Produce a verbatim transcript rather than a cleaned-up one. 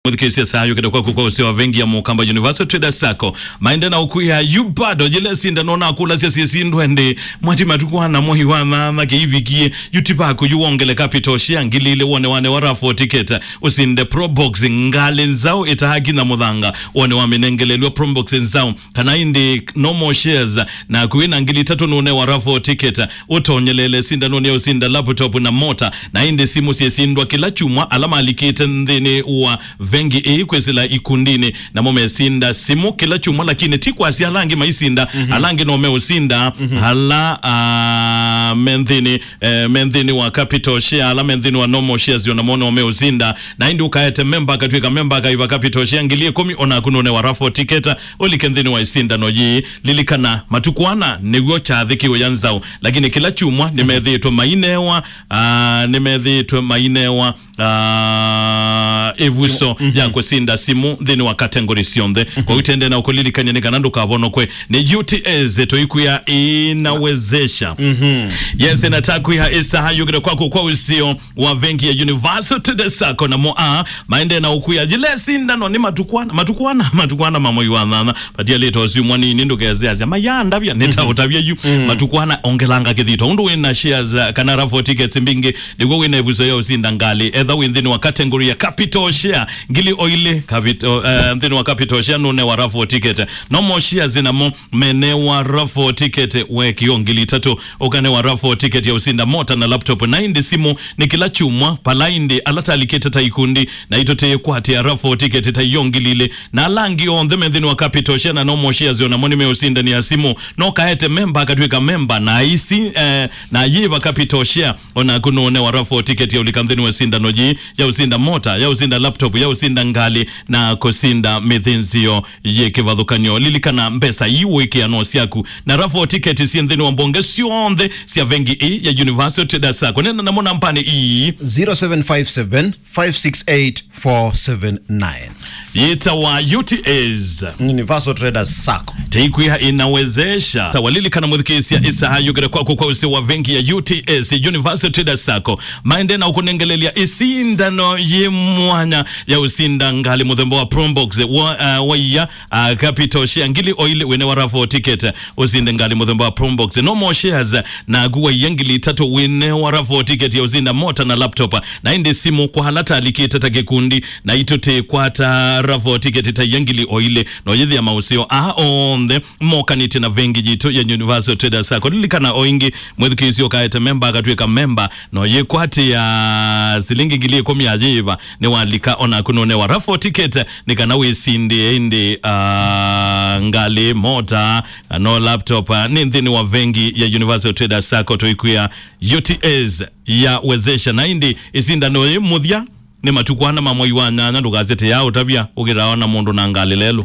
Mũthikĩĩsya saa yũkĩte kwaku kwa ũseo wa vengi ya Mũkamba Universal Traders Sacco. Maende na ũkwĩa yu bado yĩla sindano nakũlasya syĩsindwe ndĩ mwati matukũ ana mwei wa nyanya kĩivikie yu ti vaku yu wongele capital share ngili ilĩ wone wane wa raffle ticket. Ũsinde Probox ngalĩ nzaũ ĩtaakinya mũthanga wone wa mĩnengelelw'a Probox nzaũ. Kana ĩndĩ normal shares, naku wĩ na ngili itatũ nũnewa raffle ticket, ũtonyelele sindanonĩ ya ũsinda laptop na mota, na ĩndĩ simũ syĩsindwa kĩla kyumwa ala malikĩte nthĩnĩ wa vengi ĩĩ kwĩsĩla ikundinĩ, namo mesinda simũ kĩla kyumwa, lakini ti kwasya ala angĩ maisinda, ala angĩ no meũsinda, ala, ah, me nthĩnĩ eh, me nthĩnĩ wa capital share, ala me nthĩnĩ wa normal shares, ona mo no meũsinda. Na ĩndĩ ũkaete memba, akatw'ĩka memba, akaiva capital share ngili ĩkũmi, onaku nũnewa raffle ticket, ũlike nthĩnĩ wa ĩsindano yĩĩ. Lilikana, matukũ ana nĩw'o kyathĩ kĩũya nzaũ, lakini kĩla kyumwa nĩmethĩĩtwe mainewa, ah, nĩmethĩĩtwe mainewa, ah, ĩvuso ya kũsinda simũ nthĩnĩ wa category syonthe. Kwa hiyo tende na ũkũlilikany'a nĩ kana ndũkavonokwe nĩ U T S tũikwĩa inawezesha. Yes, na takwĩha ĩsaa yũkĩte kwaku kwa ũseo wa vengi ya Universal Traders Sacco, namo a maende na ũkwĩa yĩla sindano nĩ matukwana, matukwana, matukwana ma mwei wa nyanya. Patia lĩta ũsiu mwanini ndũkeseasya mayandavya nĩtaũtavya yu. Matukwana ongelanga kĩthito ũndũ wĩna shares, uh, kana raffle tickets mbingĩ, nĩguo wĩna ĩvuso ya ũsinda ngalĩ. Etha wĩ nthĩnĩ wa category ya capital share ngili o ilĩ capital, uh, nthĩnĩ wa capital share nũnewa raffle ticket. Normal shares namo menewa raffle ticket wekio ngili itatũ, ũkanewa raffle ticket ya ũsinda mota na laptop, na ĩndĩ simũ nĩ kĩla kyumwa, pala ĩndĩ ala talikĩte ta ikundi na itũtĩkwatĩa raffle ticket ta iyo ngili ilĩ, na ala angĩ onthe me nthĩnĩ wa capital share na normal shares onamo nĩmeũsindania simũ. No kaete memba akatw'ĩka memba na isi, eh, na yĩva capital share, onaku nũnewa raffle ticket ya ũlika nthĩnĩ wa sindano yĩĩ ya ũsinda mota, ya ũsinda laptop, ya ũsinda ngalĩ, na kũsinda mĩthĩnzĩo yĩ kĩvathũkany'o. Lilikana, mbesa ii wĩkĩa no syaku, na raffle ticket syĩ nthĩnĩ wa mbonge syonthe sya vengi ĩĩ ya Universal Traders Sacco. Nena namo nambanĩ ii. Zero seven five seven, five six eight, four seven nine. Yĩtawa U T S. Universal Traders Sacco. Teikwĩa inawezesha. Tawalilikana mũthikĩĩsya ĩsaa yũkĩte kwaku kwa ũseo wa vengi ya U T S, Universal Traders Sacco. Maende na ũkũnengelelya ĩsindano yĩ mwanya ya ũsinda ngalĩ mũthemba wa Probox wa, uh, wa ia, uh, capital share ngili o ilĩ wĩnewa raffle ticket, ũsinde ngalĩ mũthemba wa Probox normal shares, naku wa ia ngili itatũ wĩnewa raffle ticket ya ũsinda mota na laptop, na ĩndĩ simũ kwa ala talikĩte ta kĩkundi na itũtĩkwata raffle ticket ta ia ngili o ilĩ. No yĩthĩa maũseo aa onthe mokanĩtye na vengi yitũ ya Universal Traders Sacco. Lilikana o ĩngĩ, mwĩthukĩĩsya ũkaete memba akatw'ĩka memba, no yĩkwatĩa silingi ngili ĩkũmi ya yĩva nĩwalika, onaku nũnewa raffle ticket nĩ kana wĩsindĩe ĩndĩ, ah, ngalĩ, mota, no laptop, ah, nĩ nthĩnĩ wa vengi ya Universal Traders Sacco. Tũikwĩa U T S ya wezesha, na ĩndĩ ĩsindano yĩ mũthya nĩ matukũ ana ma mwei wa nyanya. Ndũkasye tĩ ya ũtavya ũkĩtawa na mũndũ na ngalĩ lelũ.